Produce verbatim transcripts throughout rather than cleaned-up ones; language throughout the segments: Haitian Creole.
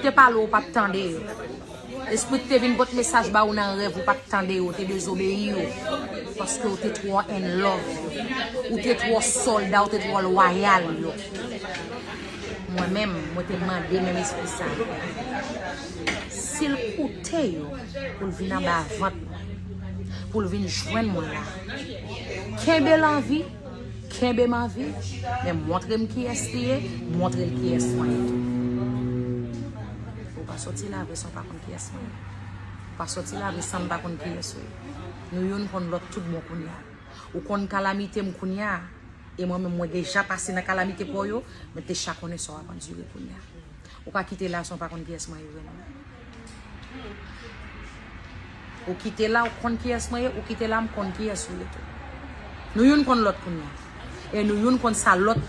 te pale w, ou pa t tande yo. Espri ki te vin pote mesaj ba ou nan rèv, ou pa t tande yo, ou te dezobeyi yo. Paske ou te twò in love yo. Ou te twò sòlda, ou te twò lwayal yo. Mwen menm, mwen te mande menm espri sa a. Si l koute yo, pou l vin anba vant mwen, pou l vin jwenn mwen la. Kenbe l anvi, kenbe m anvi, men montre m kiyès li ye, montre l kiyès mwen ye tou. Ou pa soti la vre san w pa konn kiyès mwen ye. Ou pa soti la vre san m pa konn kiyès ou ye. Nou youn konn lòt tout bon kounye a. Ou konn kalamite m kounye a, e mwen menm mwen deja pase nan kalamite pa w yo, mwen deja konnen sa w ap andire kounye a. Ou pa kite la san w pa konn kiyès mwen ye vre non. Ou kite la, ou konn kiyès mwen ye, ou kite la, m konn kiyès ou ye tou. Nou youn konn lòt kounye a. E nou youn konn sa lòt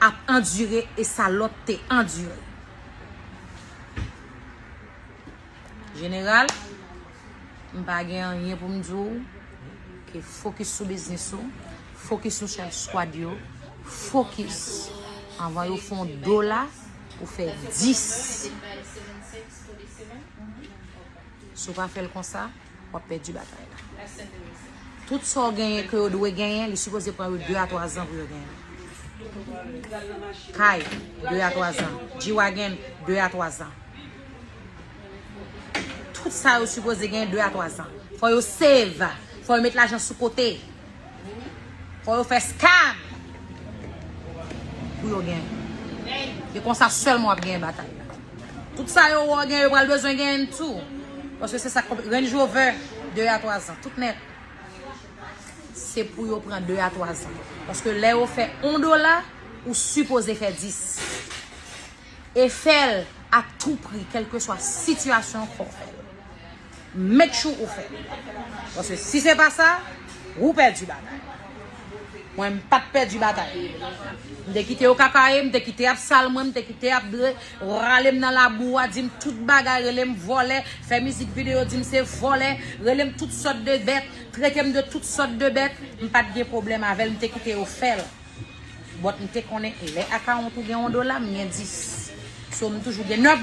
ap andire e sa lòt te andire. Jeneral, m pa gen anyen pou m di w ke fokis sou biznis ou, fokis sou chèf skwad yo, fokis. Anvan yo fè yon dola, ou fè dis. Si w pa fè l konsa, w ap pèdi batay la. Tout sa w genyen ke yo dwe genyen, li sipoze pran yo de a twa zan pou yo genyen. Kay, de a twa zan. G-Wagon, de a twa zan. Tout sa yo sipoze genyen de a twa zan. Fò yo save. Fò yo met lajan sou kote. Fò yo fè scam pou yo genyen. E konsa sèlman w ap genyen batay la. Tout sa yo wè w genyen, yo pral bezwen genyen tou. Paske se sa k konp-, Range Rover, de a twa zan. Tout nèt. Se pou yo pran de a twa zan. Paske lè yo fè yon dola, ou sipoze fè dis. E fè l a tou pri, kèlkeswa sitiyasyon, fò w fè l. Make sure ou fè l. Paske si se pa sa, ou pèdi batay. Mwen, m pa t pèdi batay. M te kite yo kakaye, m te kite y ap sal mwen, m te kite y ap dre-, rale m nan labou a, di m tout bagay, rele m vòlè, fè mizik videyo, di m se vòlè, rele m tout sòt de bèt, trete m de tout sòt de bèt, m pa t gen pwoblèm avè l, m te kite yo fè l. But m te konnen lè akawont ou gen yon dola, m gen dis. So, m toujou gen nèf